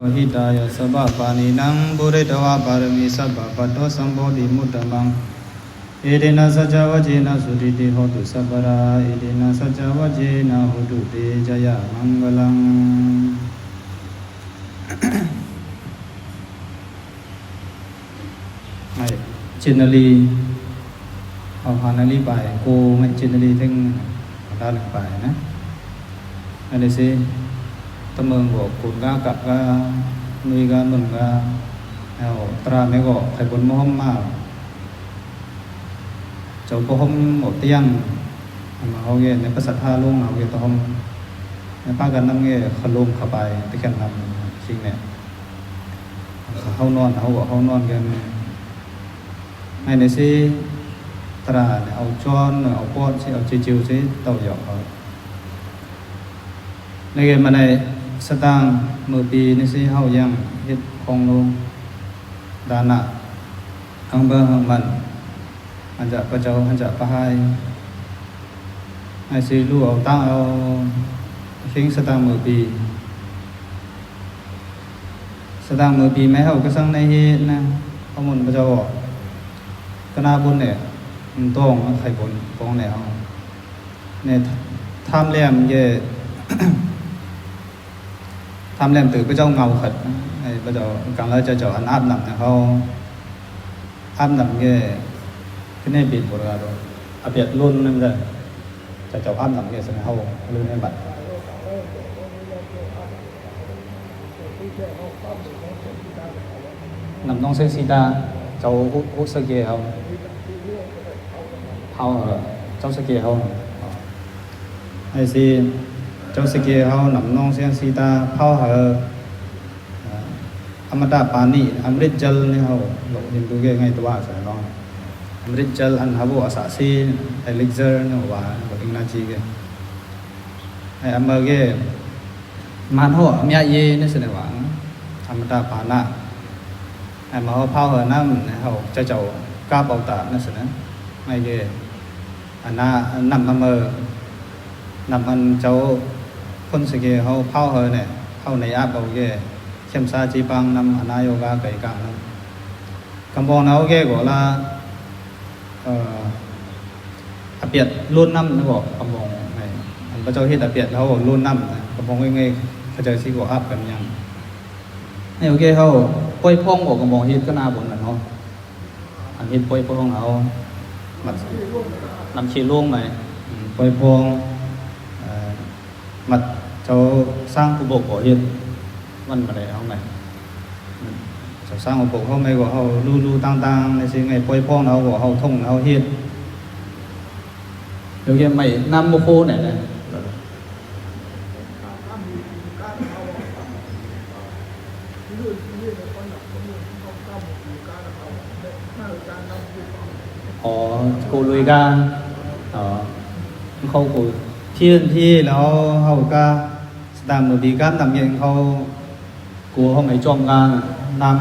hitāya sabbapāṇīnaṃ pūretvā pāramī sabbā patto sambodhimuttamaṃ. Etena saccavajjena suvatthi hotu sabbadā. Etena saccavajjena hotu te jayamaṅgalaṃ. ໃຫ້ເຈັດນາລີ ເອົາຫ້ານາລີປາຍ ໂກໄມ້ເຈັດນາລີເຖິງອັນດາໜຶ່ງປາຍນະ. ອັນນີ້ຊິ ຕະເມີງບໍ່ ກຸນກາ ກັບກາ ນຸຍກາ ນຸນກາ ແລ້ວຕະລາແມ່ກໍໄຂ່ບົນມະຫົມມາ ເຈົ້າປະຫົມເອົາຕຽງ ອັນມາເຮົາເກ ໃນປາສາດທ່າຫຼວງເຮົາເກຕະຫົມ ໃນພາກັນນຳເກຂະໂລມຂະບາຍຕະແຄນນຳ ສິ່ງແນ ເຮົານອນ ເຮົາກໍເຮົານອນກັນ ໃນໃນຊິຕະລາເອົາຈອນ ເອົາປອດຊິ ເອົາຈິວຊິ ເຕົ້າຢອກເອົາ ໃນເກມາໃນສະຕາງມື້ປີນີ້ຊິ ເຮົາຍັງເຮັດຂອງໂລ ດານະ ອັງເບີງມັນ ອັນຈະປະເຈົ້າ ອັນຈະປະຫາຍ ໃຫ້ຊິຮູ້ເອົາຕາງເອົາ ເຄັ່ງສະຕາງມື້ປີ ສະຕາງມື້ປີໃໝ່ເຮົາກະສັງໃນເຮດນະ ເຮົາໝຸນພະເຈົ້າອອກ ກະໜາບຸນແດ່ ມັນຕ້ອງໄຂ່ບົນປ້ອງແດ່ເຮົາ ໃນທາມແລມເກ ທາມແລມຕື່ພະເຈົ້າເງົາຂັດ ໃຫ້ພະເຈົ້າກັງລະຈະເຈົ້າອັນອາບນ້ຳໃຫ້ເຮົາ ອາບນ້ຳແກ່ ກະແນບິດບໍ່ລະ ອາບຽດລຸນນັ້ນເດີ ຈະເຈົ້າອາບນ້ຳແກ່ສະເຮົາ ລືນໃຫ້ບັດ ນ້ຳໜອງແສງສີຕາ ເຈົ້າ ໂອ ໂອສະເກເຮົາ ເຜົ່າເຮົາ ເຈົ້າສະເກເຮົາ ໃຫ້ຊິ ເຈົ້າສະເກເຮົາ ນ້ຳໜອງແສງສີຕາ ເຜົ່າເຮົາ ອະມະຕະປານິ ອຳລິດຈັນນີ້ເຮົາ ໂລກຮິນດູເກໄງຕົວສະເນາະ ອຳລິດຈັນ ອັນຮາໂວ ອາສາຊີ ເອລິກເຊີນີ້ວ່າ ໂລກອິງນາຈີເກ ໃຫ້ອຳເມີເກ ມານເຮົາອຳຍາເຍນີ້ສະເນວ່າ ອະມະຕະປານະ ໃຫ້ມາເຮົາເຜົາເຮົານ້ຳ ໃຫ້ເຮົາຈະເຈົ້າກາບເອົາຕານັ້ນສະເນ ໃຫ້ເກ ອັນນະ ນ້ຳອະເມີ ນ້ຳອັນເຈົ້າຄົນສະເກເຮົາເຜົາເຮົາແນ່ ເຮົາໃນອາບເອົາເກ ເຂັມສາຈີປັງນຳ ອະນາໂຍກາໄກກາງນຳ ກຳບອງນາໂອເກກໍລະ ເອີ ອາປຽດລຸນນ້ຳນະເກາະ ກຳບອງໃນ ອັນພະເຈົ້າເຮັດອາປຽດເຮົາລຸນນ້ຳນະ ກຳບອງເງຍໆ ເຂົາເຈົ້າຊິກໍອາບກັນຍັງ ໃນໂອເກເຮົາປ່ອຍພອງອອກ ກຳບອງເຮັດກະໜາບົນນະເນາະ ອັນເຮັດປ່ອຍພອງເຮົາ ມັດ ນຳເຄລວງໃນ ອືມ ປ່ອຍພອງ ເອີ ມັດເຈົ້າຊ້າງຜູ້ບົກກໍເຮັດ ມັນມາໄດ້ເຮົາໃໝ່ ເຈົ້າຊ້າງຜູ້ບົກເຮົາໃໝ່ກໍເຮົາລູໆຕ່າງໆ ໃນສິ່ງໃຫ້ປ່ອຍພອງເຮົາກໍເຮົາທົ່ງເຮົາເຮັດ ດຽວເຮັດໃໝ່ນຳບໍ່ໂຄໄດ້ນະ. ອໍ ກູລຸຍກາ ອໍ ເຂົາກູທີ່ທີ່ແລ້ວເຮົາກະສະຕາມມືດີການນຳເຢັນເຂົາກູເຮົາໄໝຈອມການນຳ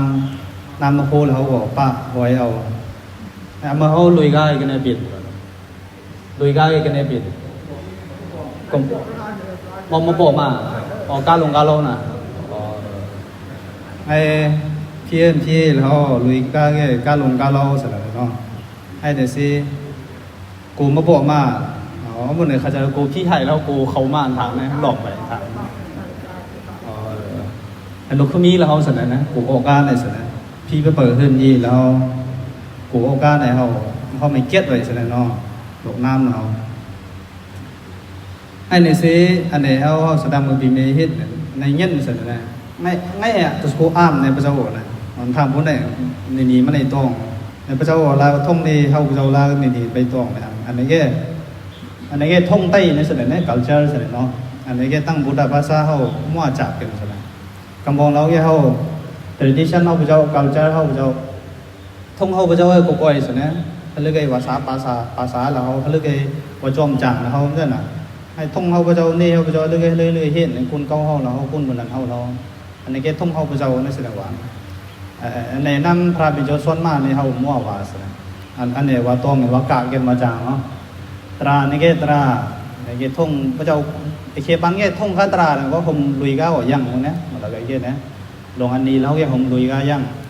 ນຳມາໂຄແລ້ວເຮົາກໍປະໄວ້ເອົາ ແລ້ວມາເຮົາລຸຍກາອີກແນວປິດ ລຸຍກາອີກແນວປິດ ກໍບໍ່ມາບອກມາ ອໍ ກາລົງກາເລົ່ານະ ອໍ ໃຫ້ທີ່ທີ່ແລ້ວເຮົາລຸຍກາແກ່ກາລົງກາເລົ່າຊັ້ນແຫຼະເນາະ ໃຫ້ແຕ່ຊິ ກູມາບອກມາ ອໍ ມື້ນີ້ເຂົາຈະໂກຜີໄຫ້ແລ້ວໂກເຂົ້າມາທາງນີ້ລອກໄປທາງ ອໍ ອັນໂລກຄືມີແລ້ວເຮົາຊັ້ນນະ ໂກອອກການໄດ້ຊັ້ນນະ ຜີໄປເປີດເຮືອນອີກແລ້ວ ໂກອອກການໃຫ້ເຮົາ ເຮົາໄມ່ກຽດໄວ້ຊັ້ນນະເນາະ ໂລກນ້ຳເຮົາ ໃຫ້ໃນເຊ ອັນໃດເຮົາສະດຳມືປີເມເຮັດໃນເງິນຊັ້ນນະ ໃນ ໃນ ອາ ໂຕສະໂກອາມໃນພະເຈົ້ານະ ທາງຜູ້ໃດນີ້ນີ້ມາໃນຕອງ ໃນພະເຈົ້າລາວທ່ອງນີ້ ເຮົາພະເຈົ້າລາວນີ້ນີ້ໄປຕອງນະ ອັນໃດແກ່ ອັນໃດແກ່ທ່ອງໄຕ້ໃນສະໄດນະ culture ສະໄດເນາະ ອັນໃດແກ່ຕັ້ງບຸດຕະພາສາເຮົາມົວຈາກກັນສະໄດ ກຳບອງລາວແກ່ເຮົາ tradition ເຮົາພະເຈົ້າ culture ເຮົາພະເຈົ້າ ທ່ອງເຮົາພະເຈົ້າເອີຍ ກໍກ່ອຍຊັ້ນນະ ເຮົາເລີກໄອ້ວ່າສາປາສາ ປາສາລະເຮົາ ເຮົາເລີກໄອ້ວ່າຈອມຈາງລະເຮົາ ຈັ່ງຊັ້ນນະ ໃຫ້ທ່ອງເຮົາພະເຈົ້າ ເນເຮົາພະເຈົ້າ ເລີກໄອ້ເລີກເຮັດໃຫ້ກຸນເກົ່າເຮົາລະເຮົາ ກຸນມື້ນັ້ນເຮົາລະເຮົາ ອັນນີ້ແກ່ທົ່ງເຮົາພະເຈົ້າໃນສະດາວານ ແນະນຳພະເປັນເຈົ້າສ່ວນມາກນີ້ເຮົາມົວວ່າຊັ້ນນະ ອັນ ອັນນີ້ວ່າຕ້ອງວ່າກະເກັນມາຈາງເນາະ ຕຣານີ້ແກ່ຕຣາ ແນະແກ່ທົ່ງພະເຈົ້າ ເອເຄບັນແກ່ທົ່ງຄາຕຣາ ແລ້ວກໍຫົມລຸຍກາກໍຍັງແນະ ມັນລະກະເກັນແນະ လွင်ႈဢၼ်ၼႆႉ ႁဝ်းၵေႃႈ ႁူမ်ႈလူၺ်ႈၵႃႈယင်း ဢိူဝ် ၵပ်းလွင်ႈဢၼ်မၼ်းၼႆႉၵေႃႈ ယင်းၼႆႉ ဢၼ်မၼ်းၵေႃႈ ဝႃႈၵႃႈဝႆႉသေၼႆႉ ဢၼ်ၼႆႉၵေႃႈ ၽြႃးသွၼ် ဢၼ်ၼႆႉၵေႃႈ ႁဝ်းၽူႈၸဝ်ႈလႃးမႃးၼႆႉ ၼႆႉ ဢၼ်ၼႆႉလႄႈ ပုၵ်ႉၵလႃႉၼႆႉၵေႃႈ သမ်ႉမႅင်းႁဝ်းဢေႈ ၸႃႇတိူဝ်ႁဝ်းလႄႈ ႁဝ်းယၢဝ်းတိူဝ်ႉတိူဝ်ႉၵႄႈ တင်းပြႃးမူၼ်းႁဝ်းၵေႃႈ ၶဝ်ၵၼ်ဢွၵ်ႇၵၼ်ႁဝ်းတဵင်ႈ တင်းမၢၼ်ႈႁဝ်းၶီႈႁဝ်း ၸႃႇတိူဝ်သမ်ႉမႅင်းႁဝ်းလႄႈ ႁဝ်းယၢဝ်းတိူဝ်ႉတိူဝ်ႉၵႄႈ ၽၼ်းၼႆႉ ၽၼ်းၼၼ်ႉ ၶဝ်မႃးယင်းၵႄႈ ႁဝ်းဝႃႈမႃးဝဵၼ်းသေၼႆႉ ဢိူဝ် ၼၼ်ႉၶိုဝ်း သီႇၵူႈပိၼ်ႇမႃး ဢေႃႈ ဢၼ်ၼႆႉ ႁဝ်းၶဝ်ႈၸႂ်သူၼႆႉ ႁဝ်းဢေႈ ဢၼ်ၼႆႉ ႁဝ်းတိုဝ်း ၽြႃးၸဝ်ႈ လဵၵ်ႉမႆႉၵုၺ်ႇ ႁၼ်ၼႆငဵၼ် ဢႃႇ ငၢႆႈသလႃႇ ႁဝ်းသွၼ်ၼႆႉ ဝႃႈဝႆႉ လႄႈ ႁဝ်းၵေႃႈ လႄႈ ၽြႃးၸဝ်ႈၵေႃႈ ၶႃႈသီႇ ဢၼ် ထူပ်းၽတ်း ၽတ်းၵႃႈ ထူပ်းထွမ်ႇ ထွမ်ႇငႃႈ ငၢႆႈမႆႈ ဢဝ်ၵျၢင်ႉ ဢဝ်ငၢႆႈ ပုတ်ႈၵႃႈ ႁဝ်း ၼႆႉၵေႃႈ ၶႆႈႁႂ်ႈၼႃႇ ဢူဝ်ႇၶေႇ ဢၼ်ငၢႆႈ ငၢႆႈ ဢၶိင်း သတၢင်ႇ မိူဝ်ႈပီၵၢမ်ႇၼမ်ႉ ၼႆသေၼႃႇ ၸဝ်ႈၶုၼ်သၵေးႁဝ်း ၼမ်ႉၼွင်သႅင် သီတႃဝႃႇတတ်ႉ လူႇႁႂ်ႈၽဝ်ႁႂ်ႈသေ ႁဝ်းမႆႈဢဝ်ၵတ်းယဵၼ်ၶႅမ်ႉသႃႇ ဢမ်ႇၸိုဝ်ႈၵပ်းဢဝ်တႃႇ ၼႆႉငၢႆႈ လႆႈၵႃႈ ၸူႇၵႃႇ လွင်ႈလီလွင်ႈၽဵဝ်ႈပႆဢေႃႈ ၼႆသေၼႃႇ ၸဝ်ႈၼႆႉ ၸူႇၵႃႇလွင်ႈလီၼႆႉပႆဢေႃႈ ၼႆသေ ၵၢင်ဝၼ်းပႆဢေႃႈ ဢေႈ ၸဝ်ႈၸဝ်ႈသေ သွင်ၼႃႇလီ သၢမ်ၼႃႇလီ ငၢႆႈၵၢမ်ႇၼမ်ႉ ဢမ်ႇမႆႈၼႆ ႁင်းပႃးႁင်းမၼ်း ၼႆငဵၼ်းသူၵေႃႈယင်း ၼႆၵေႃႈ ၼႆၶႃႈ လႄႈ ၸႂ်မႃးၸႂ်ၼႆၵေႃႈ မိူဝ်ႈသွင်ၵေႃႉ မိူဝ်ႈသွင်ၵေႃႉပထမၼႆႉ ႁဝ်းၵေႃႈ ဢၼ်ၼႃႈၵႆၵၢင်ၼႆႉ ၽဝ်ႁႂ်ႈလူႇ ၽဝ်ႁႂ်ႈလူႇ ဢမ်ႇပႆႇ ဢိုမ်း ႁၼ်ၵၼ်ၼႃႇ ယင်းၵေႃႈ ၸၢင်ႈယင်းဝႃႈ မႃးပဵၼ်ၸိူင်ႉၼၼ် မိူဝ်ႈလႂ်ၵေႃႈ ၸဝ်ႈသၵေးႁဝ်း ယႃႁႂ်ႈဢဝ်ၼီႈ ႁႂ်ႈၵေႃႈယင်းၼႆႉ ဢမ်ႇပႆႇႁၼ်ၼူၼ်ႉၼႆႉ ၸႃႇတၵႃႉႁဝ်းၼႆႉ ၽႃႇလႃႇဝေႇမၼီႇ ၸဝ်ႈၸဝ်ႈ ဢေႃႈ ဢၼ်မၼီႇၵေႃႈၽဝ် ဢေႃႈ ၼႆ ဢိူဝ်ႈ ဢိူဝ်ႈ ႁႂ်ႈသေ ဢၼ်မၼီႇၵေႃႈၽဝ် ဢၼ်ၼႆႉၽဝ် ၼမ်ႉမႃးလူႇ လူႇၽဝ်ၼႆႉ ဢမ်ႇယင်းၼႃႇ ဢေႃႈ ထီႇဢၼ်မၼီႇၵေႃႈၽဝ်ယင်း ဢိူဝ်ႈ ဢိူဝ်ႈ ဢိူဝ်ႈ ၽွင်းၼႆႉႁဝ်းယင်းၼေႃႈ ဢိူဝ်ႈ ဢိူဝ်ႈ ဢေႃႈ ဢိူဝ်ႈ ဢိူဝ်ႈ ၵႃႈယႃႇၵူႈမႃးပေႃႉၼႃႇ သင်ၼၼ်ႉၼႃႇ ဢိူဝ်ႈ ဢိူဝ်ႈ ၼႆယူႇၼႆႉ ၼႆႉၵေႃႈၼႆႉ တိုၵ်ႉၶႆႈလိူင်ႁဝ်းၼႆႉ တွင်းႁဝ်းၼႃႇ တၢၼ်ႇသေ ပွင်လဵၵ်ႉဢွၵ်ႇမႃး ႁဝ်း ႁဝ်း တူဝ် တူဝ်ထၢၼ်ႈဢဵၵ်ႇ တွင်းဢဵၵ်ႇလဵမ်ႈ ၼႆႉငၢႆႈ ၵႄႈႁဝ်း ၼမ်ၶၢမ်ႇၽြႃးပဵၼ်ၸဝ်ႈ လူၺ်ႈလႄႈ ၵႃႈငၢႆႈႁဝ်း ဢၢပ်ႇၼမ်ႉၵႄႈ ဢသၢၵ်ႈဢဝ်ယၢဝ်းပဵၼ်ၼေႃႈ ဢဝ်ၶႅမ်ႉသႃႇပဵၼ်ၼေႃႈ ၼႆႉ ဢမ်ႇမိူၼ်သၼ်ႇၼႆႉၼႃႇ ဢမ်ႇမိူၼ်သၼ်ႇၼႆႉ မဵၼ်ၼႆႉ ၼႆႉငၢႆႈႁဝ်း ၸွမ်းၼင်ႇ ၸိုဝ်ႈ ၸိုဝ်ႈသီထွမ်ႇဢဝ်ၵွၼ်ႇၼႃႇ ၼႆႉ ဢၼ်ၼႆႉၵႄႈ လဵၵ်ႈ ဝတ်ႉထသပ်ႉၼႆႉ ၽြႃးပဵၼ်ၸဝ်ႈ ႁူႉဝႆႉ ၶႆႈဝႆႉၼႃႇ ၸဝ်ႈ ၸဝ်ႈသုၼ်ႇတရီႇၵ ၽႃႇရတ်ႉတႃႇၸ ၼႆႉ ၸဝ်ႈပုင်ႇၼႃႇ ၸဝ်ႈပြႃးမၼ်း ၵူႈလိူင် ၸူဝ်ႈၵႃႈၼႃႈ ပိူၼ်ႈၵေႃႈ ငၢႆႈမတ်ႉ ၼမ်ႉမႃး မိူဝ်ႈၵႄႈ မႅၼ်ႈလူင်းၼမ်ႉ ၼမ်ႉဢၼ်ၼႆႉၵႄႈ ၼီႈၼမ်ႉ ၼမ်ႉဢၼ်ၼႆႉ ဢၢပ်ႇၵႄႈၼႃႇ ၼမ်ႉၼွင်သႅင် သီတႃဝႃႇတတ်ႉ ၼၼ်ႉ ႁဝ်း ဢသႃႇသီႇ ၶဵမ်ႇသႃႇ ၸီႇပၢင်ႇ ၼႃႇသီႇ ဢိူဝ်ႈ ဢပႅတ်ႈၵေႃႈ လူၼ်ႉၼမ်ႉၼႃႇ ႁဝ်းၵေႃႈ သင်ႁဵတ်းဢပႅတ်ႈပႆ ႁဝ်းၵေႃႈ လူၼ်ႉၵႃႈၼမ်ႉၼႃႇ ၼႆႉၵႄႈ တီႈၸိုင် ငၢႆႈၵေႃႈ မႃးၸႂ်ႉသီႇ ၵႃႈၼႃႈ ၵႃႈၼႃႈ ပေႃးမႃးၼီႈယင်း ငၢႆႈၵေႃႈ ႁဝ်း ပရႃႉသုရမ်ႇၵုၼ်း မႂ်ႇၵေႃႈ ႁၼ်ၼႃႇ ဢၼ် ဢၼ်ၼႆႉ ႁဝ်းၼႃႇ ၶဝ်ႈၵႅၼ်ႇဢေႃႈၵႅၼ်ႇ ဢၢႆႈသီႇ ၽြႃးပဵၼ်ၸဝ်ႈ မႂ်ႇၵေႃႈ မႃး မၼ်းထၢမ်သၼႄႇ ဢၢပ်ႈၵႃႈၼႃႈ ပိူၼ်ႈမႆႈၵႃႈ ၵႃႈၼႃႈၼႃႇ ဢိူဝ်ႈ ၵွင်းၽြႃးႁူဝ်ၵဵဝ်ႇဢွင်ႇမႃးတွင်းၼႆႉၼႃႇ ၼႆႉ ၽြႃးပဵၼ်ၸဝ်ႈ ဢမႂ်ႇႁဝ်းဝႃႈၼႃႇ ဢိူဝ်ႈ ဢၼ်ၼႆႉႁဝ်းၵေႃႈ ၵျၢင်ႉၵေႃႈ ဢၼ်တႄႉသဵင်ႈယင်းၼႆႉ ၸိုဝ်ႈၼမ်ႉမႄႈ ဢၼ်တၢၼ်ႇၼမ်ႉမႄႈ ဢဝ်ဢွၵ်ႇဝႆႉ သုၼ်ႇတရီႇၼမ်ႉၼႃႇ ပႃႇႁုၵ သုၼ်ႇတရီႇ ၵယႃႇ သုရသတိ ပႃႇႁုမတီႇ ဢိူဝ်ႈ ၸူဝ်ႈ ၸူဝ်ႈၵႃႈၼႃႈ ၸူဝ်ႈၽြႃးပဵၼ်ၸဝ်ႈၼႆႉ ၼိူဝ်ႉဢိၼ်းတီးယႃး မႄႈၼမ်ႉၶီႈလႄႈ ဢၼ်လူင်ၼႃႇ ဢၼ် ဢၼ်ႁူင်း ဢၼ်ႁၢင်ႈၼႃႇ ဢၼ်ပိူၼ်ႈမႃးၼီႈၼႃႇ မတ်ႉႁဝ်းသၼ်ႇၼႃႇ ၼမ်ႉၵင်ႇၵႃႇလႄႈ မႄႈ ဢၼ်ၼႆႉ မႆႈ ပႆႇဢၢပ်ႈၼႃႇ ၵႃႈဢၢပ်ႈလႄႈၼႄႇ ဢိူဝ်ႈ ဢၼ်ၼႆႉ ႁဝ်းဢဝ်ပႅတ်ႈ ဢဝ် ဢဝ်လူၼ်ႉႁႂ်ႈပဵၼ် ငၢႆႈ သူပ်းႁႂ်ႈသီႇႁႂ်ႈ ဢိူဝ်ႈ ငၢႆႈ ဢဝ်ၶဵမ်ႇသႃႇႁႂ်ႈပဵၼ်ၼမ်ႉ ၼႆဝႃႈၵေႃႈ ၸဝ်ႈၽြႃးမိူဝ်ႈ မိူဝ်ႈၵႃႈၼႆႉဝႃႈၵႃႈ ၼႆၵေႃႈ ဢၼ်ၼႆႉႁဝ်း ဢၼ်ၼႆႉႁဝ်းမႆႈဝႃႈ ၵၼ်ႇၼၵႃႇမေႃး ၼသုၸတိ ၼႆ ၵၼ်ႇၼၵႃႇမေႃး ၼႆ ဢပႅတ်ႈႁဝ်းဢဝ်လူၼ်ႉပဵၼ် ၼႆ ၸဝ်ႈၽြႃးပဵၼ်ၸဝ်ႈဝႃႈၼႃႇ ဢပႅတ်ႈႁဝ်းဢဝ်လူၼ်ႉပဵၼ် ဢိူဝ်ႈ ဢပႅတ်ႈၼႆႉဝႃႈ ႁဝ်းၵႃႈယႃႉ ၵၢႆႇၵမ်ႇ ဝၸီႇၵမ်ႇ မၼေႃးၵမ်ႇ မၼ်းၸႂ်ႈ လွင်ႈလေႃးၽ တေႃးသ မေႃးႁ သီႇ ဢၵုသူဝ်ႇလႄႈ သၼ်ႇၼႃႇ ဢပႅတ်ႈၼႆႉ ႁဝ်းဝႃႈ ဢၼ်ၼႆႉ ႁဝ်းမႆႈၵႄႈ ႁဝ်းပၵမ်ႇသဵၼ်ႈ ပၵမ်ႇသဵၼ်ႈႁႃႈ ပၵမ်ႇသဵၼ်ႈပႅတ်ႇ ဢိူဝ်ႈ ပေႃးၸႂ်ႈၵွင်းၽြႃး တြႃးသင်ႇၶႃႇ ပေႃးၸႂ်ႈ ဢိူဝ်ႈ ပရသူင်ႇ မဵတ်ႉတႃႇၽႃႇဝၼႃႇ ဢႃႈ လွင်ႈဢၼိၸ်ႉၸ တုၵ်ႉၶ ဢၼတ်ႉတ ႁဵတ်းသူႇဝိပတ်ႉသၼႃႇၼေႃႈ ဢၼ်ၼႆႉ ႁဝ်းၵႄႈသုတ်ႉထႃႇၼႆႉဝႃႈၼႆႉ ဢၼ်ၼႆႉ ႁဝ်းၵႄႈၼမ်ႉမႃးဢၢပ်ႇၼေႃႈ ၵူႈမိူဝ်ႈၵူႈဝၼ်း ၸႅတ်ႈသူႇၼမ်ႉၼႃႇ သႅၼ်ႇသူႇၼမ်ႉ သႃႇသူႇၼမ်ႉ ဢၼ်ၼႆႉၵႄႈ လွင်ႈတြႃးၽြႃးပဵၼ်ၸဝ်ႈ ၽြႃးၸဝ်ႈသူႇၼႃႇ ဢၼ်ၵႆႉၵႄႈႁဝ်း လဵၵ်ႉႁဝ်းၽြႃးၸဝ်ႈ ထူင်ႁဝ်းၽြႃးၸဝ်ႈ သူႇၼႃႇ ၼႆ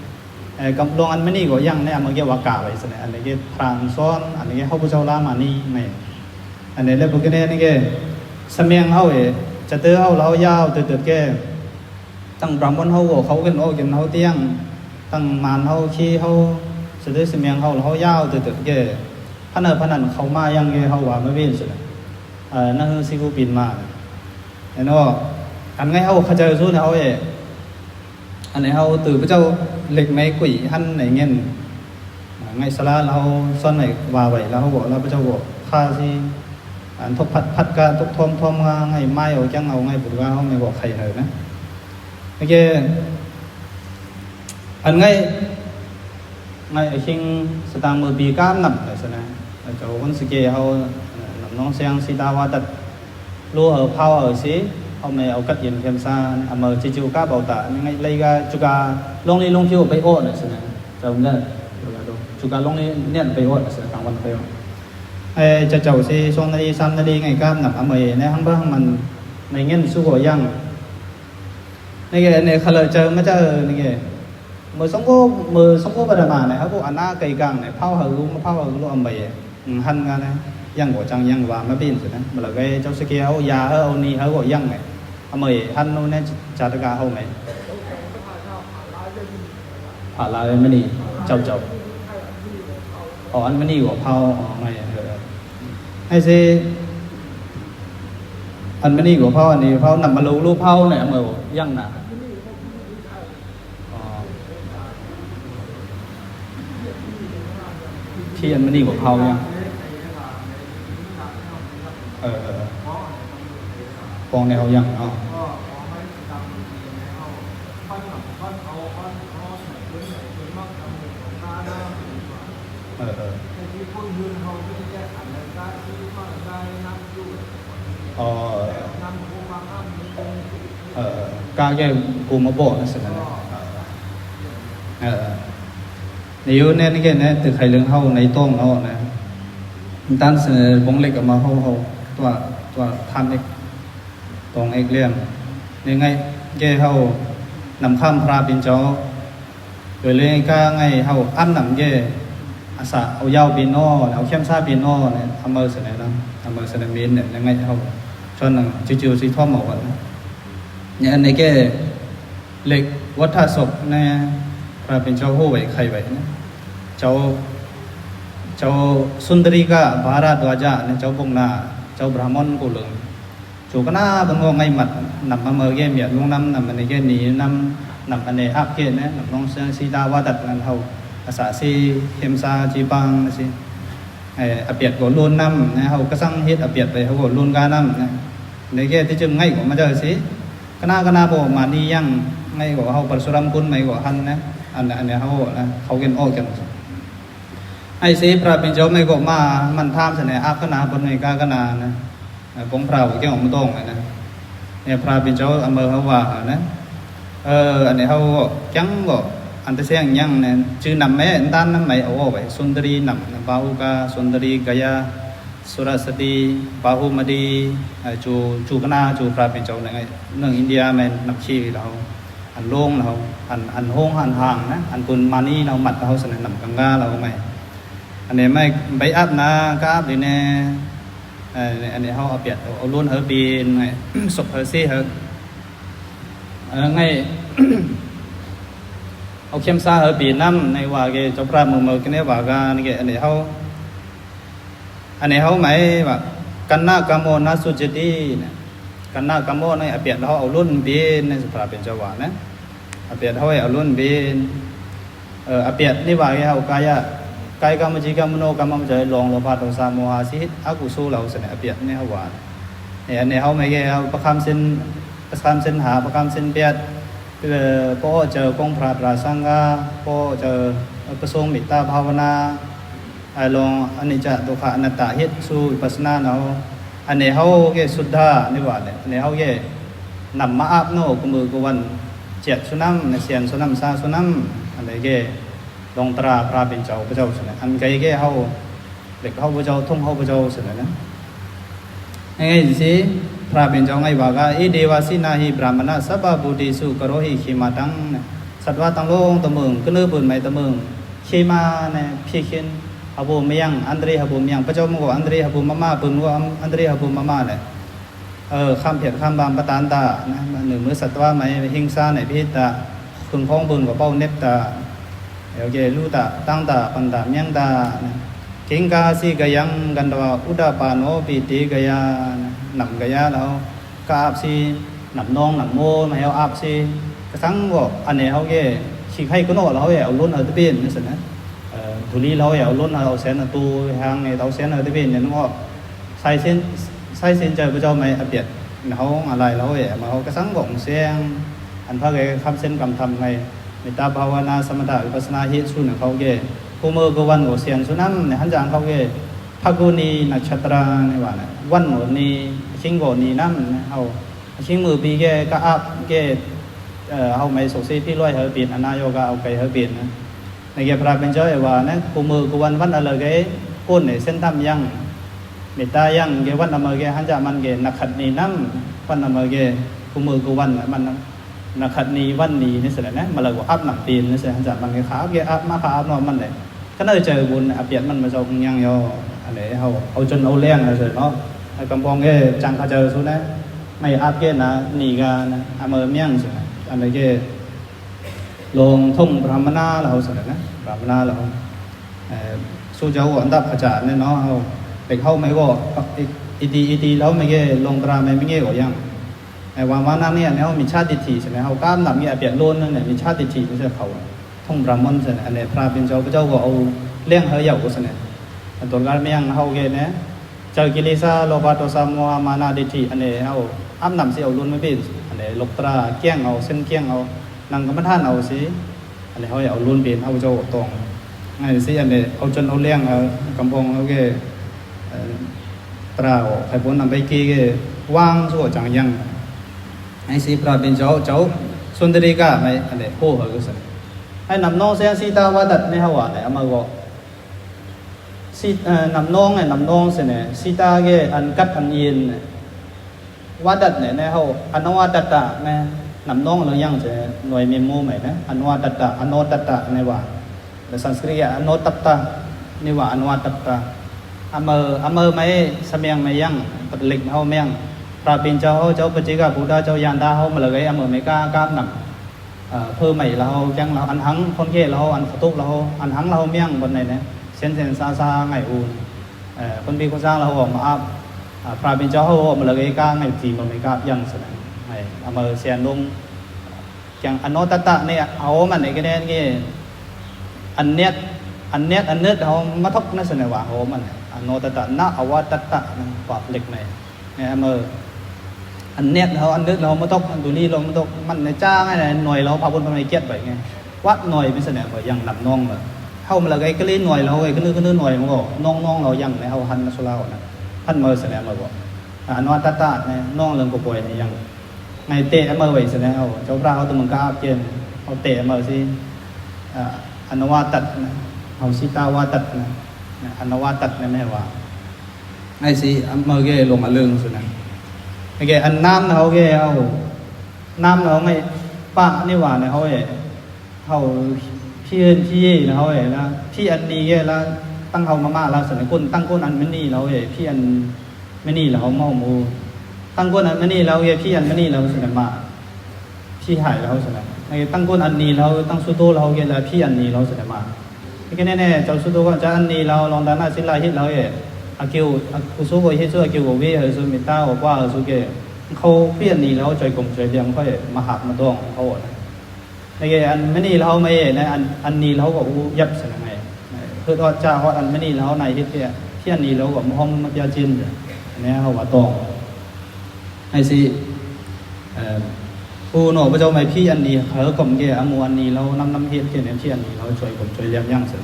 ႉ ၼႆႉသေ ພຣະເປັນເຈົ້າໄງວ່າກະ ເອ ເດວາ ສິນາຫິ ບຣາມະນະ ສັບບະບູຕິສຸ ກະໂຣຫິ ເຂມະຕັງ ນະ ສັດວະທັງໂລກທັງເມືອງ ກະເນີບເບີນໄໝຕະເມືອງ ເຂມາ ນະ ເພເຄນ ຫະໂບມະຍັງ ອັນຕະເຣ ຫະໂບມະຍັງ ພະເຈົ້າມັງກໍ ອັນຕະເຣ ຫະໂບມະມາ ເພິ່ນກໍ ອັນຕະເຣ ຫະໂບມະມາ ແຫຼະ ເອີ ຂ້າມເຜດຂ້າມບາງປະຕານຕາ ນະ ເໜີເມືອສັດຕະວະໄໝ ຫິງສາ ໃນເພດຕາ ເຄິ່ງຂອງເພິ່ນກໍເປົ່າເນັບຕາ ໂອເຄ ລູຕາ ຕັງຕາ ປັນຕາ ມຽງຕາ ນະ ເກັງກາສິກະຍັງ ກັນຕະວາ ອຸດດາປາໂນ ປີຕິກະຍາ ນະ ນຳກະຍາແລ້ວ ກາອາບຊີ ນຳໜອງ ນຳໂມ ມາໃຫ້ເຮົາອາບຊີ ກະສັງກໍ ອັນນີ້ເຮົາເກ ຂີ້ໄຄກະໂນລະເຮົາເອ ເອົາລົ້ນເຮົາຕະເບນ ຈັ່ງຊັ້ນນະ ເອີ ທຸລີລະເຮົາເອ ເອົາລົ້ນເຮົາ ເອົາແສນເອົາໂຕ ຫາງເອົາແສນເຮົາຕະເບນ ຢ່າງນັ້ນກໍ ໃສ່ເສັ້ນ ໃສ່ເສັ້ນໃຈພະເຈົ້າໄໝອາປຽດ ເຮົາອາໄລເຮົາເອ ມາເຮົາກະສັງກໍອົງແສງ ອັນພະເກຄຳເສັ້ນກຳທຳໄງ ເມດຕາພາວະນາ ສະມະຖະ ວິປັດສະນາ ເຮັດສູນເຂົາເກ ຄູ່ມື້ຄູ່ວັນກໍສຽງສຸນຳ ໃນຫັນຈາງເຂົາເກ ພະກຸນີນັກຂັດຕະລາ ໃນວ່ານະ ວັນກໍນີ ຄິງກໍນີນຳ ເຮົາ ຄິງມື້ປີແກກະອາບແກ ເອີ ເຮົາໄໝສົກເສພີລອຍເຮີເປັນ ອະນາໂຍກະເອົາໄກເຮີເປັນນະ ໃນແກພະລາເປັນເຈົ້າເອວ່ານະ ຄູ່ມື້ຄູ່ວັນ ວັນອະເລີເກ ໂກນໃນເສັ້ນທຳຍັງ ເມດຕາຍັງແກ ວັນອະເມີແກ ຫັນຈາມັນແກ ນັກຂັດນີນຳ ວັນອະເມີແກ ຄູ່ມື້ຄູ່ວັນນະ ມັນນະ ນັກຂັດນີວັນນີ ນີ້ຊິແຫຼະນະ ມາເລີກໍອາບນ້ຳເປັນ ນີ້ຊິ ຫັນຈາມັນແກ ຂາອາບແກ ອາບມາ ຂາອາບນອກມັນແຫຼະ ຂະເນີດໃຈບຸນອາປຽດມັນມາເຈົ້າຍັງຍໍ ອັນນີ້ເຮົາເອົາຈົນເອົາແຮງເລີຍເນາະ ໃຫ້ກຳພອງແກ ຈັ່ງເຂົາເຈົ້າຊູນະ ໄໝອາບແກນະ ນີການະ ອາເມີມຽງຊີ້ນະ ອັນນີ້ແກ ລອງທ່ອງບຣາມະນາລາວຊັ້ນນະ ບຣາມະນາລາວ ເອີ ສູ່ເຈົ້າອັນດັບພະຈານແນ່ເນາະ ເຮົາ ເປັກເຮົາໄໝກໍ ອິຕິ ອິຕິລາວໄໝແກ ລອງຕຣາໄໝແມ່ເງກໍຍັງ ໃນວ່າມານາເນຍ ແນວມິດສາທິດຖິຊັ້ນນະ ເຮົາກາມນຳເງອາປຽນໂລນນັ້ນແຫຼະ ມິດສາທິດຖິນີ້ຊິເຂົາ ທ່ອງບຣາໝອນຊັ້ນນະ ອັນນີ້ພະລາເປັນເຈົ້າ ພະເຈົ້າກໍເອົາແຮງເຮີເຍົາຊັ້ນນະ ອັນຕົນການແມ່ງເຮົາແກນະ ເຈີກິເລສາ ໂລພະ ໂທສະ ໂມຫະ ມານະ ທິດຖິ ອັນນີ້ເຮົາອາບນ້ຳຊິເອົາລຸນມາເປັນ ອັນນີ້ລົກຕຣາ ກ້ຽງເອົາ ເສັ້ນກ້ຽງເອົາ ນັ່ງກຳມະຖານເອົາຊິ ອັນນີ້ເຮົາເອົາລຸນເປັນ ເອົາເຈົ້າຕອງ ອັນນີ້ຊິ ອັນນີ້ເອົາຈົນເອົາແຮງ ເອົາກຳພອງເຮົາແກ ເອີ ຕຣາອອກ ໃຫ້ພົ້ນນຳໄປເກ ກະວາງຊົ່ວຈັ່ງຍັງ ໃຫ້ຊິພະລາເປັນເຈົ້າ ເຈົ້າສຸນດະລິກາ ໃຫ້ອັນນີ້ໂຫເຮີຊັ້ນ ໃຫ້ນຳນ້ອງແສງສີຕາວາຕັດໃນເຮົາວ່າໃນອາມາກໍ ສີ ເອີ ນຳນ້ອງ ນຳນ້ອງຊັ້ນແຫຼະ ສີຕາແກ ອັນກັດອັນເຢັນ ວາດັດແນ ໃນເຮົາ ອະນະວາຕັດຕະແນ ນຳນ້ອງເລີຍຍັງຈະໜ່ວຍເມໂມໃໝ່ນະ ອະນະວາຕັດຕະ ອະໂນຕັດຕະໃນວ່າ ແລະ ສັນສະກຣິດ ອະໂນຕັດຕະ ນິວາ ອະນະວາຕັດຕະ ອະເມີ ອະເມີໄມ ສະແມງໄມຍັງ ປະເລັກເຮົາແມງ ພະເປັນເຈົ້າເຮົາ ເຈົ້າປັດເຈກະບຸດທະ ເຈົ້າຍານດາເຮົາ ມະລະໄກ ອະເມີໄມກາ ກາບນຳ ເອີ ເພີໄໝລາວ ແກງລາວ ອັນຫັງ ຄົນເຂດລາວ ອັນຂະຕຸກລາວ ອັນຫັງລາວ ມຽງບ່ອນໃດແນ ເຊັນເຊັນຊາຊາ ໄງອູ ເອີ ຄົນບີຄົນຊ່າງລາວ ອອກມາອາບ ອາ ພະເປັນເຈົ້າເຮົາ ມະລະໄກກາ ໄງຈີນ ບໍ່ໄມກາບ ຍັງສະນະ ໃຫ້ອາເມີແຊນລົງ ຈັ່ງອະໂນຕັດຕະເນ ເອົາມັນໃນກະແນນເງ ອັນເນັດ ອັນເນັດ ອັນເນັດເຮົາມາທົກໃນສະນະວ່າ ເຮົາມັນ ອະໂນຕັດຕະ ນະອະວະຕັດຕະ ນະ ປາບເລັກໃນ ແມ່ນເມີ ອັນເນັດເຮົາ ອັນເນັດເຮົາມາຕົກ ອັນຕຸລີເຮົາມາຕົກ ມັນໃນຈ້າງໃນໜ່ວຍເຮົາພາບຸນພາໄມກຽດໄວ້ໄງ ວັດໜ່ວຍເປັນສະແນມເມີ ຢ່າງນຳນ້ອງເນາະ ເຮົາມາລະໄກກະລີໜ່ວຍເຮົາໄກກະລືກະລືໜ່ວຍເຮົາກໍນ້ອງໆເຮົາຢ່າງໃນເຮົາຫັນນະສຸລາວນະ ພັນເມີສະແນມເມີ ອາ ອະນວາດຕະຕະໃນນ້ອງເລື່ອງກໍປ່ອຍໃນຢ່າງ ໃນເຕະເມີໄວ້ສະແນມເຮົາ ເຈົ້າພຣະເຮົາຕະມຶງກະອາບເກນ ເຮົາເຕະເມີຊິ ອາ ອະນວາດຕັດນະ ເຮົາຊິຕາວາດຕັດນະ ອະນວາດຕັດນະແມ່ວ່າ ໄອ້ຊິ ອຳເມີແກລົງອະເລິງສຸນນະ ແກອັນນາມນະເຮົາແກເຮົາ ນາມນະເຮົາໄງ ປະນິວານະເຮົາແກ ເຮົາ ພີເອີນພີເອນະເຮົາແກລະ ພີອັນນີແກລະ ຕັ້ງເຮົາມາມາລະສະນະ ກຸນ ຕັ້ງກຸນອັນມະນີລະເຮົາແກ ພີອັນມະນີລະເຮົາເມົາໝູ ຕັ້ງກຸນອັນມະນີລະເຮົາແກ ພີອັນມະນີລະເຮົາສະນະມາ ພີຫາຍລະເຮົາສະນະ ຕັ້ງກຸນອັນນີລະເຮົາ ຕັ້ງສຸໂຕລະເຮົາແກລະ ພີອັນນີລະເຮົາສະນະມາ ແກແນ່ໆ ເຈົ້າສຸໂຕກໍຈະອັນນີລະເຮົາ ລອງດານາສິນລາເຮັດລະເຮົາແກ ອາກິວ ອາກຸໂສກໍເຮັດສຸ ອາກິວກໍເວ ເຮີສຸເມດຕາກໍກວ້າ ເຮີສຸແກ ເຂົາເປັນໜີ້ແລ້ວ ຈ່ອຍກົມຈ່ອຍລຽງ ຂ້ອຍມາຫາບມາຕ້ອງເຂົານະ ໃນເກອັນມະນີລາວມາເອ ໃນອັນ ອັນນີ້ລາວກໍຮູ້ຢັບສະນະໄງ ເຮີດຮອດຈາຮອດອັນມະນີລາວໃນເຮັດເພຍ ເພຍນີ້ລາວກໍມາຫ້ອມມາເພຍຈິນ ແນວເຮົາວ່າຕ້ອງ ໃຫ້ຊິ ເອີ ຜູ້ໜໍພະເຈົ້າໄມພີອັນນີ້ ເຂົາກໍມາແກ່ອະໝູອັນນີ້ລາວນຳນຳເຮັດເພຍນີ້ ເພຍນີ້ລາວຊ່ວຍກົມຊ່ວຍລຽງຫຍັງຊັ້ນ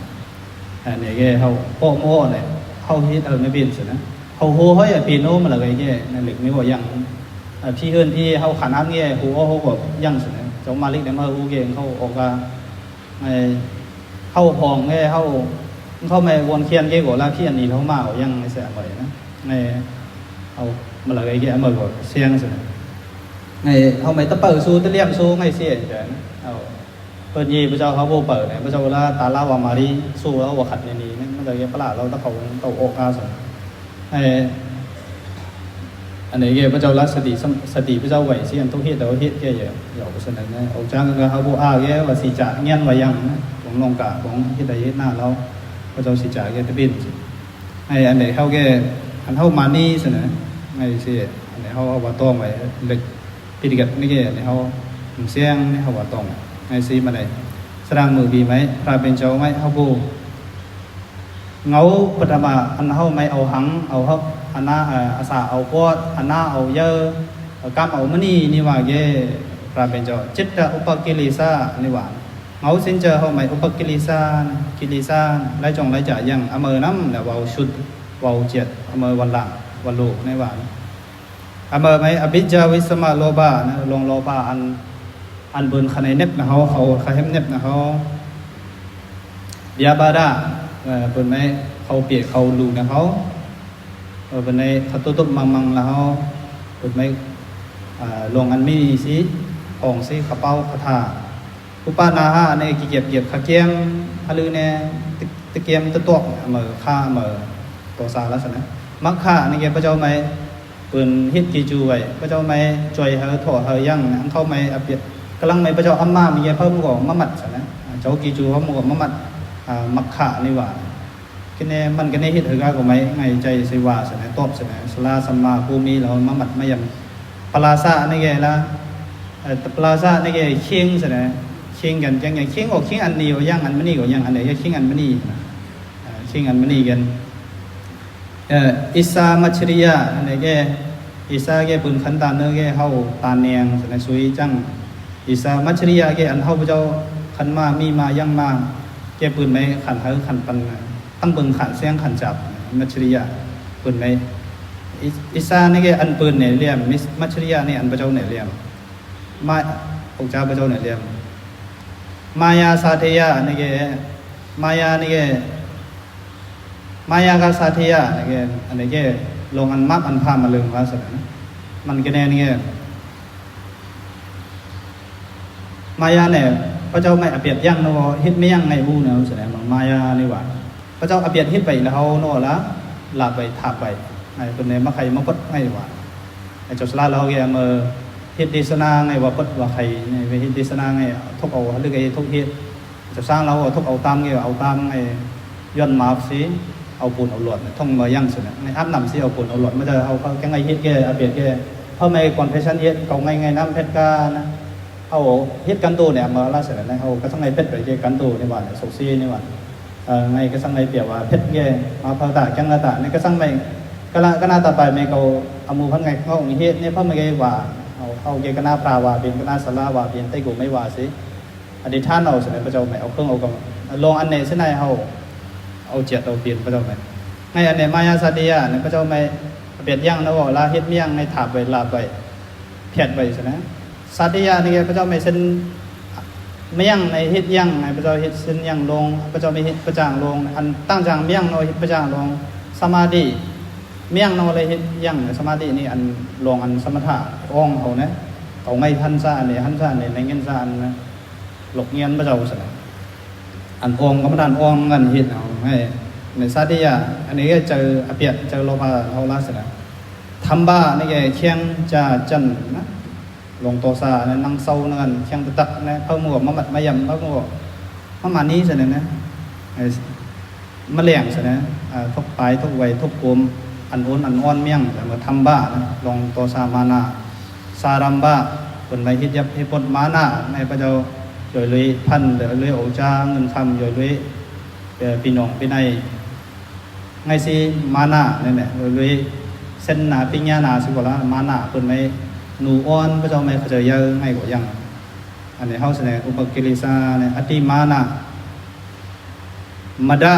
ອັນນີ້ແກ່ເຮົາເປາະໝໍ້ແຫຼະ ເຮົາເຮັດເອົາມາເປັນຊັ້ນນະ ເຮົາໂຮເຮົາຢາກເປັນໂນມາລະໄກແກ່ນັ້ນເລັກນີ້ບໍ່ຍັງ ເອີ ທີ່ເຮືອນທີ່ເຮົາຂະໜາດແກ່ໂຮເຮົາກໍຍັງຊັ້ນນະ ເຈົ້າມາລິກໄດ້ມາໂອເກເຂົາອອກກະ ໃນເຮົາຫ້ອງແດ່ ເຮົາ ເຂົາແມ່ວອນຄຽນເກໂກລາຄຽນນີ້ ເຮົາມາເອົາຫຍັງໃນແສນໄວ້ນະ ໃນເຮົາ ມາລະໄກແກ່ອາເມີກໍສຽງຊັ້ນນະ. ໃຫ້ເຮົາໄໝຕະເປີຊູຕະລຽມຊູໄງຊີ້ເຈົ້ານະ. ເອົາເພິ່ນຢີພະເຈົ້າເຮົາບໍ່ເປີນະ ພະເຈົ້າລາຕາລາວາມາລີຊູເຮົາບໍ່ຂັດແນວນີ້ນະ. ມາລະໄກປະຫຼາດເຮົາຕະເຂົາເຂົາອອກກາຊັ້ນ. ໃຫ້ ອັນນີ້ແກ່ພະເຈົ້າລາສະຕິ ສະ ສະຕິພະເຈົ້າໄວຊິອັນທຸກເຮັດເຮົາເຮັດແກ່ເຢາະເຢາະຊັ້ນນະ. ອອກຈາກກໍເຮົາບໍ່ອາແກ່ວ່າຊິຈະງຽນວ່າຫຍັງນະ ຂອງນ້ອງກາຂອງເຮັດໄດ້ເຮັດໜ້າເຮົາ ພະເຈົ້າຊິຈະແກ່ຕະເປັນ. ໃຫ້ອັນໃດເຮົາແກ່ ອັນເຮົາມານີ້ຊັ້ນນະ ໃຫ້ຊິ ອັນໃດເຮົາເອົາວ່າຕ້ອງໄວ້ເລັກ ພິທິກັດນີ້ແກ່ ໃຫ້ເຮົາສຽງໃຫ້ເຮົາວ່າຕ້ອງ ໃຫ້ຊິມາໄດ້ສະດາງມືບີໄໝ ພະເປັນເຈົ້າໄໝ ເຮົາບໍ່ ເງົາປະທະມາ ອັນເຮົາໄໝເອົາຫັງ ເອົາຮັກ ອານາ ອາສາເອົາກອດ ອານາເອົາເຢີ ກຳເອົາມະນີນິວາເກ ພະເປັນເຈົ້າ ຈິດຕະອຸປະກິລິສານິວາ ເງົາສິນເຈີເຮົາໄໝອຸປະກິລິສາ ກິລິສາ ໄລຈອງໄລຈາຍັງ ອາເມີນຳ ແລະ ເວົ້າຊຸດ ເວົ້າຈຽດ ອາເມີວັນລາງ ວັນໂລໃນວາ ອາເມີໄໝ ອະບິຈາວິສະມາໂລບາ ນະ ລົງໂລບາ ອັນ ອັນເບິ່ນຂະໃນເນັບນະເຮົາ ເຂົາຂະເຫັມເນັບນະເຮົາ ບຽບາດາ ເອີ ເພິ່ນໄໝ ເຂົາເປຍເຂົາລູນະເຮົາ ເອີ ເພິ່ນໄໝ ຄະຕຸຕຸບມັງມັງລະເຮົາ ເພິ່ນໄໝ ອາ ລົງອັນມີສີ ຂອງສີຂະເປົາຄະທາ ອຸປະນາຫາ ໃນກິກຽບກຽບຂະກຽມ ຫະລືແນ ຕະ ຕະກຽມຕະຕວກ ອາເມີຄາ ອາເມີໂຕສາລະສະນະ ມັກຂະ ໃນແກ່ພະເຈົ້າໄໝ ເປັນເຮັດກີຈູໄວ້ ພະເຈົ້າໄໝ ຈອຍເຮີ ທໍເຮີ ຍັງ ອັນເຂົາໄໝ ອາປຽດ ກຳລັງໄໝ ພະເຈົ້າອຳມາ ມີແກ່ເພິ່ນກໍມາມັດ ສະນະ ເຈົ້າກີຈູເຮົາກໍມາມັດ ອາ ມັກຂະ ນີ້ວ່າ ກະແນ ມັນກະແນເຮັດເຮີກາກໍໄໝ ໄງໃຈໃສ່ວ່າ ສະນະ ຕອບ ສະນະ ສະລາ ສຳມາ ພູມີ ລາວມາມັດ ມາຢຳ ປະລາສະ ນີ້ແກ່ລະ ເອີ ປະລາສະ ນີ້ແກ່ ຄີງ ສະນະ ຄີງກັນ ຈັ່ງຫຍັງ ຄີງອອກ ຄີງອັນນີ້ກໍຍັງ ອັນມະນີກໍຍັງ ອັນໃດກໍຄີງອັນມະນີ ສະນະ ເອີ ຄີງອັນມະນີກັນ ເອີ ອິສາມັດຈະລິຍະ ອັນໃດແກ່ ອິສາແກ່ປືນຄັນຕາເນີແກ່ເຮົາຕາແນງ ສະນະ ຊຸຍຈັງ ອິສາມັດຈະລິຍະແກ່ອັນເຮົາພະເຈົ້າຄັນມາ ມີມາ ຍັງມາ ແກ່ປືນໄໝ ຄັນເຮີ ຄັນປັນ ຕັ້ງເບິ່ງຂັນແຊງຂັນຈັບ ມັດຈະລິຍະ ເພິ່ນໄດ້ ອິ ອິສານີ້ແກ່ອັນເພິ່ນແນຫຼຽມ ມິ ມັດຈະລິຍະນີ້ອັນພະເຈົ້າແນຫຼຽມ ມາ ອົງຈາພະເຈົ້າແນຫຼຽມ ມາຍາສາເທຍະນີ້ແກ່ ມາຍານີ້ແກ່ ມາຍາກະສາເທຍະນີ້ແກ່ ອັນນີ້ແກ່ ລອງອັນມັກອັນພາມາເລີງວ່າຊັ້ນນະ ມັນກະແນນີ້ແກ່ ມາຍາແນ ພະເຈົ້າໄມ່ອາປຽດຍັງນະ ເຮັດແມ່ຍັງໃນອູເນ ສະແດງວ່າມາຍານີ້ວ່າ ພະເຈົ້າອາປຽດເຮັດໄວ້ລະເຮົາເນາະລະ ລາບໄວ້ ທາບໄວ້ ໃຫ້ເພິ່ນໄດ້ມາໄຂມາປົດໃຫ້ວ່າ ໃຫ້ເຈົ້າສະຫຼາລະເຮົາແກ່ມາເຮັດເດສະນາໃຫ້ວ່າປົດວ່າໄຂ ໃຫ້ເຮັດເດສະນາໃຫ້ທົກເອົາ ຫຼືໄກທົກເຮັດ ເຈົ້າສ້າງລາວເອົາທຸກເອົາຕາມ ເອົາຕາມໄອ້ຍ້ອນມາບຊິ ເອົາປູນເອົາຫຼວດ ທ່ອງມາຍັງຊິນະ ໃຫ້ອາບນ້ຳຊິ ເອົາປູນເອົາຫຼວດມາ ເຈົ້າເຮົາກໍຈັ່ງໄດ້ເຮັດແກ່ອາເປດແກ່ ເຮົາໄມ່ຄອນເຟຊັນເຮັດ ເຂົາໄງໄງນ້ຳເພັດການະ ເຮົາເຮັດກັນໂຕແນມາລະຊິນະ ເຮົາກໍຈັ່ງໄດ້ເປັດໄປແກ່ກັນໂຕໃນວ່າ ໂຊກຊີໃນວ່າ ເອີ ໄງກໍຈັ່ງໄດ້ປຽບວ່າເພັດແກ່ມາພາຕາ ແກ່ງລະຕາ ໃນກໍຈັ່ງໄດ້ ກະນະ ກະນະຕາປາຍແມ່ເຂົາ ອາໝູ່ພັນໄງເຂົາເຮັດໃນພະມະເກວ່າ ເຮົາ ເຮົາແກ່ກະນະພຣາວ່າເປັນ ກະນະສາລາວ່າເປັນ ໄຕໂກໄມ້ວ່າຊິ ອະທິຖານເອົາສະແນ ພະເຈົ້າແມ່ເອົາເຄື່ອງເອົາກຳ ລອງອັນແນສະນາເຮົາ ເອົາຈຽດເອົາປຽນພະເຈົ້າແມ່ ໃນອັນແນມາຍາສາຕິຍາ ໃນພະເຈົ້າແມ່ ອາປຽດຍັງນະເວົ້າລາເຮັດມຽງໃນຖາບໄວ້ລາບໄວ້ ພຽດໄວ້ສະນະ ສາຕິຍານີ້ພະເຈົ້າແມ່ເຊັ່ນມຽງໃນເຮັດຍັງໃນພະເຈົ້າເຮັດເຊັ່ນຍັງລົງ ພະເຈົ້າແມ່ເຮັດປະຈ່າງລົງ ອັນຕັ້ງຈາງມຽງເນາະເຮັດປະຈ່າງລົງ ສະມາທິ ມຽງເນາະເລີຍເຮັດຍັງ ສະມາທິນີ້ອັນລອງອັນສະມະຖະ ອອງເຮົານະ ເອົາໄມ້ຫັນສາອັນນີ້ຫັນສາອັນນີ້ໃນເງິນສາອັນນະ ຫຼົກງຽນພະເຈົ້າສະນະ ອັນອອງກຳມະຖານອອງກັນເຮັດເອົາໃຫ້ໃນສາຕິຍາ ອັນນີ້ໃຈອາປຽດໃຈໂລພາເຮົາລາສະນະ ທຳບານີ້ແກ່ຄຽງຈາຈັນນະ ລົງໂຕສານະ ນັ່ງເຊົານັ້ນຄຽງຕະຕັກນະ ເຂົາໝວກມາມັດມາຢຳ ເຂົາໝວກມາມານີ້ສະນະນະ ມະແລງສະນະ ອາ ທົກປາຍ ທົກໄວ ທົກກົມ ອັນໂອນ ອັນອອນມຽງ ແລ້ວມາທຳບານະ ລອງໂຕສາມານາ ສາຣຳບາ ເພິ່ນໄດ້ເຮັດຍັບເຮັດປົດມານາ ໃຫ້ພະເຈົ້າ ຢອຍລຸຍພັນ ຢອຍລຸຍໂອຈາ ເງິນຄຳ ຢອຍລຸຍ ເອີ ພີ່ນ້ອງພີ່ໃນ ໄງຊິມານາ ແມ່ນແຫຼະ ຢອຍລຸຍ ເສັ້ນນາປິນຍານາ ສຸກວະລາ ມານາ ເພິ່ນໄດ້ໜູອ່ອນ ພະເຈົ້າໄດ້ເຂົ້າໃຈໃຫຍ່ ໄງກໍຍັງ ອັນນີ້ເຮົາສະແດງອຸປະກິລິສາ ອະຕິມານາ ມະດາ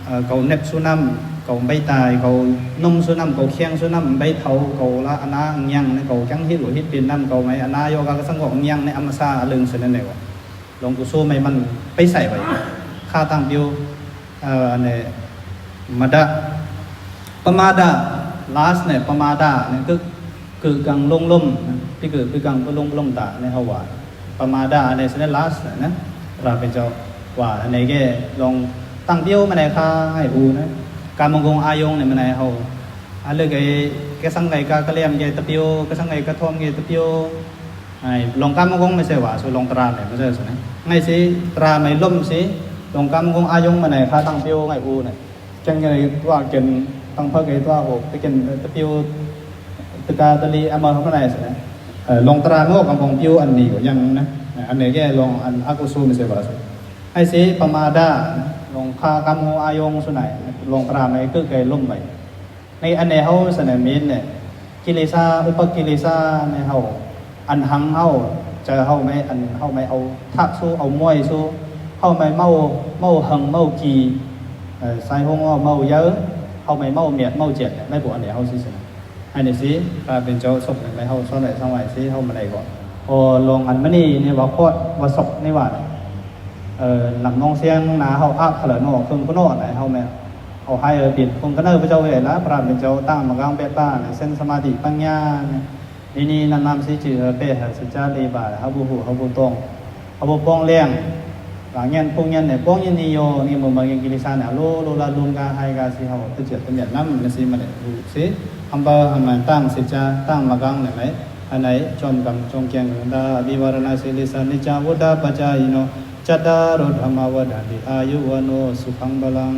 ເອີ ເຂົາເນັບຊູນ້ຳ ເຂົາໃບຕາຍ ເຂົານົມຊູນ້ຳ ເຂົາຄຽງຊູນ້ຳ ໃບເຖົາ ເຂົາລະອະນາຍັງ ເຂົາຈັ່ງເຮັດຫຼວງເຮັດເປັນນຳ ເຂົາໄໝອະນາໂຍກາກະສັງເຂົາຍັງໃນອຳມະຊາອະເລິງສະນັ້ນແຫຼະ ຫຼວງກູໂຊໄໝມັນໄປໃສ່ໄວ້ ຄາຕັງປິວ ເອີ ອັນນີ້ ມະດາ ປະມາດາ ລາສເນຍ ປະມາດາເນຍ ຄື ຄືກັງຫຼົງຫຼົມ ພິກຄື ຄືກັງຫຼົງຫຼົມຕາໃນເຮົາວ່າ ປະມາດາເນຍ ສະນັ້ນລາສເນຍ ພະເປັນເຈົ້າວ່າ ອັນນີ້ແກ່ລອງຕັ້ງປິວມາໃນຄາໃຫ້ອູເນຍ ກາມະກຸງອາຍົງເນຍ ມາໃນເຮົາ ອັນເລີກໄກ ກະສັງໄກກາກະແລມແກຕະປິວ ກະສັງໄກກະທອມແກຕະປິວ ໃຫ້ລອງກາມະກຸງມາເສວາ ສູ່ລອງຕຣາໃນມາເສວາ ສະນັ້ນ ໃຫ້ຊິຕຣາໃນລົມຊິ ລອງກາມະກຸງອາຍົງມາໃນຄາຕັ້ງປິວໃຫ້ອູເນຍ ຈັ່ງໃຫຍ່ຕົວເກັນ ຕັ້ງເພິ່ນໃຫ້ຕົວໂຫກ ຕະເກັນ ຕະປິວ ຕະກາຕະລີ ອາມາເຮົາມາໄດ້ຊັ້ນນະ ເອີ ລອງຕະລາງໂລກກຳປອງປິວອັນນີ້ກໍຍັງນະ ອັນນີ້ແກ່ລອງອັນອາກຸໂສມໃສ່ວ່າ ໃຫ້ຊິປະມາດາ ລອງຄາກຳໂຫອາຍົງສຸໄນ ລອງຕະລາງໃນຄືໄກລົມໄປ ໃນອັນໃດເຮົາສະແນມເມນແຫຼະ ກິເລສາ ອຸປະກິເລສາໃນເຮົາ ອັນຫັງເຮົາ ໃຈເຮົາໄໝ ອັນເຮົາໄໝເອົາທາກຊູ ເອົາມວຍຊູ ເຮົາໄໝເມົາ ເມົາເຫິງ ເມົາກີ ເອີ ສາຍຫົງເມົາເຢີ ເຮົາໄໝເມົາແມດ ເມົາຈຽນ ໃນພວກອັນໃດເຮົາຊິຊະນະ ອັນນີ້ຊິ ພະເປັນເຈົ້າສົກໃນເຮົາສອນໄດ້ສັງໄວ້ຊິ ເຮົາມາໄດ້ກໍ ພໍລອງອັນມະນີນີ້ວ່າຄອດ ວ່າສົກນີ້ວ່າ ເອີ ນຳນ້ອງສຽງນາເຮົາອາບຂະລະນອກເຄິ່ງຄຸນອນໃນເຮົາແມ່ນ ເຮົາໃຫ້ເປັນຄົນກະເນີພະເຈົ້າເອີຍລະ ພະເປັນເຈົ້າຕາມມາກາງແປດປານ ເສັ້ນສະມາທິປັນຍາ ນີ້ນີ້ນຳນຳຊິຈື່ເອີເປຫະສິຈາເລບາ ເຮົາບໍ່ຮູ້ ເຮົາບໍ່ຕ້ອງ ເຮົາບໍ່ປ້ອງແລງ ລາງແງນພວກແງນໃນປ້ອງຍະນິໂຍ ນີ້ເມືອງເມືອງກິລິສານະ ໂລ ໂລລາລຸງກາໄຮກາຊິເຮົາຕະເຈີດຕະເມຍນນຳ ນະຊິມາເນ ຮູ້ຊິ ອຳເປີ ອຳນານ ຕາງສິຈາ ຕາງມາກາງໃນໄໝ ອັນໃດຈອມກຳຈອມແກງດາ ວິວາລະນາສິລິສານິຈາ ວຸດດາປະຈາຍິໂນ ຈັດຕາໂຣ ທຳມາ ວັດທັນຕິ ອາຍຸ ວັນໂນ ສຸຂັງ ພະລັງ.